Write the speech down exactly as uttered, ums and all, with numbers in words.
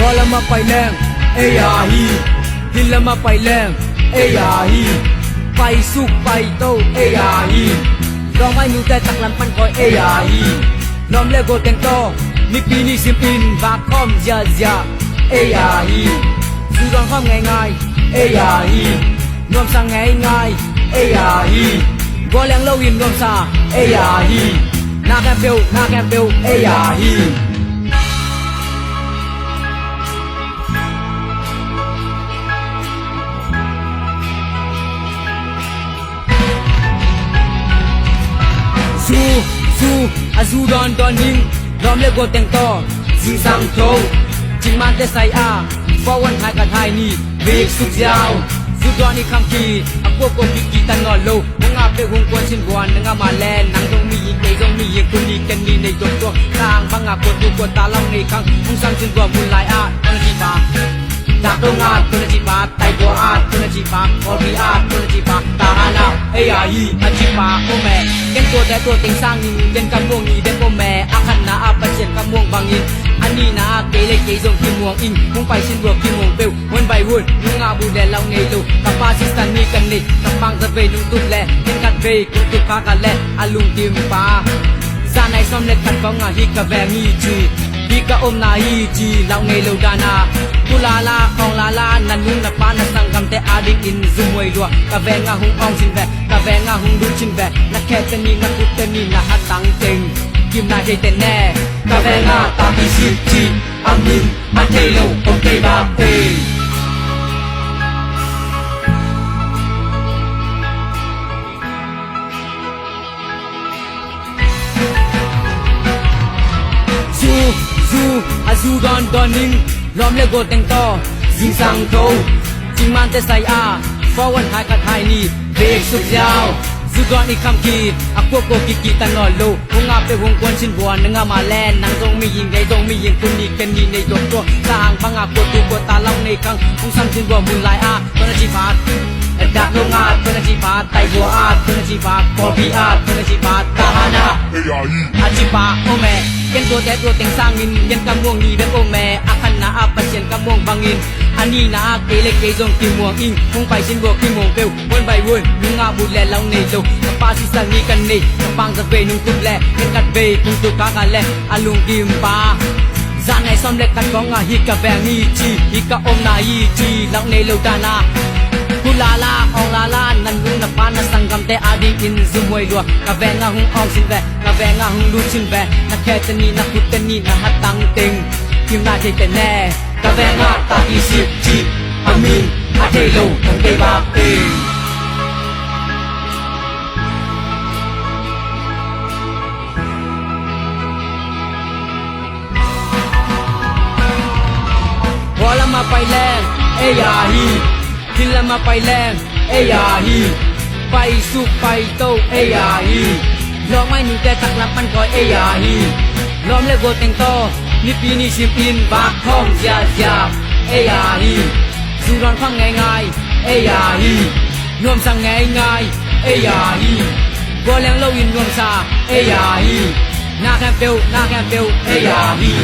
Khua lamah pai leng, ei ahi. Hill lamah pai leng, ei ahi. Paisuk paito, ei ahi. Lawmngaih nute taklam pan khawi, ei ahi. Lawm le gual teng tawh, nipi ni sim in vak khawm ziazia, ei ahi. Zu dawn khawm ngeingai, ei ahi. Nuamsa ngeingai, ei ahi. Gualeng loin nuamsa, ei ahi. Na khempeuh, na khempeuh, ei ahi. Zu, zu, a zu dawndawn ning, lawm le gual teng tawh, zingsang tho. Cingmante sai a, forward hai khat hai ni, bik suk ziau. Zu dawn i kham khit, a kuakua kikita nawn lo. Hong a peuh hong kuan sin buan, nang a mah le, nang zong mihing, kei zong mihing, kun ni ken ni nei tuaktuak. Tang bang a kuatu kuata lau nei khang, hong sam sin buan mun lai a, tun a ci pa. Dak dong a, tun a ci pa, tai bua a, tun a ci pa, kawlpi a, tun a ci pa, ta han a, ei ahi, a ci pa, om e. Ken tuate tua teng sangin, ken ka muang ni bek om e, a khatna a Pasian ka muang bangin, a nihna a kei le kei zong kimuang in, hong pai sin buan kimuang peuh, one by one, nung a bu le lau nei lo, ka pa sister ni kan nei, ka pang za vei nung tuk le, ken khat vei, kung tuk kha ka le, a lungkim pa. Za nai sawm le khat kong a hi ka veng hi ci, hi ka omna hi ci, lau nei lo dan a. Pu lala, khawng lala, na nu na pa na sanggamte a dingin zumhuai lua. Ka veng a hong awng sin ve, ka veng a hong lut sin ve. Na khe te ni, na kut te ni, na hatang teng, kim na thei te ne. Ka veng a ta ki sik ci, a min a thei lo, kong kei bak te. Zu, zu, a zu dawndawn ning, lawm le gual teng tawh, zingsang tho. Cingmante sai a, forward hai khat hai ni, bik suk ziau. Zu dawn i kham khit, a kuakua kikita nawn lo. Hong a peuh hong kuan sin buan, nang a mah le, nang zong mihing, kei zong mihing, kun ni ken ni nei tuaktuak. Tang bang a kuatu kuata lau nei khang, hong sam sin buan mun lai a, tun a ci pa. Dak dong a, tun a ci pa, tai bua a, tun a ci pa, kawlpi a, tun a ci pa, ta han a, ei ahi. A ci pa, om e. Ken tuate tua teng sangin, ken ka muang ni bek om e. A khatna a Pasian ka muang bangin, a nihna a kei le kei zong kimuang in, hong pai sin buan kimuang peuh, one by one, nung a bu le lau nei lo. Ka pa sister ni kan nei, ka pang za vei nung tuk le, ken khat vei, kung tuk kha ka le, a lungkim pa. Za nai sawm le khat kong a hi ka veng hi ci, hi ka omna hi ci, lau nei lo dan a. Pu lala, awng lala, na nu na pa na sanggamte a dingin zumhuai lua. Ka veng a hong awng sin ve, ka veng a hong lut sin ve. Na khe te ni, na kut te ni, na hatang teng, kim na thei te ne. Ka veng a ta ki sik ci, a min a thei lo, kong kei bak te. Khua lamah pai leng, ei ahi. Hill lamah pai leng, ei ahi. Paisuk paito, ei ahi. Lawmngaih nute taklam pan khawi, ei ahi. Lawm le gual teng tawh, nipi ni sim in vak khawm ziazia, ei ahi. Zu dawn khawm ngeingai, ei ahi. Nuamsa ngeingai, ei ahi. Gualeng loin nuamsa, ei ahi. Na khempeuh, na khempeuh, ei ahi.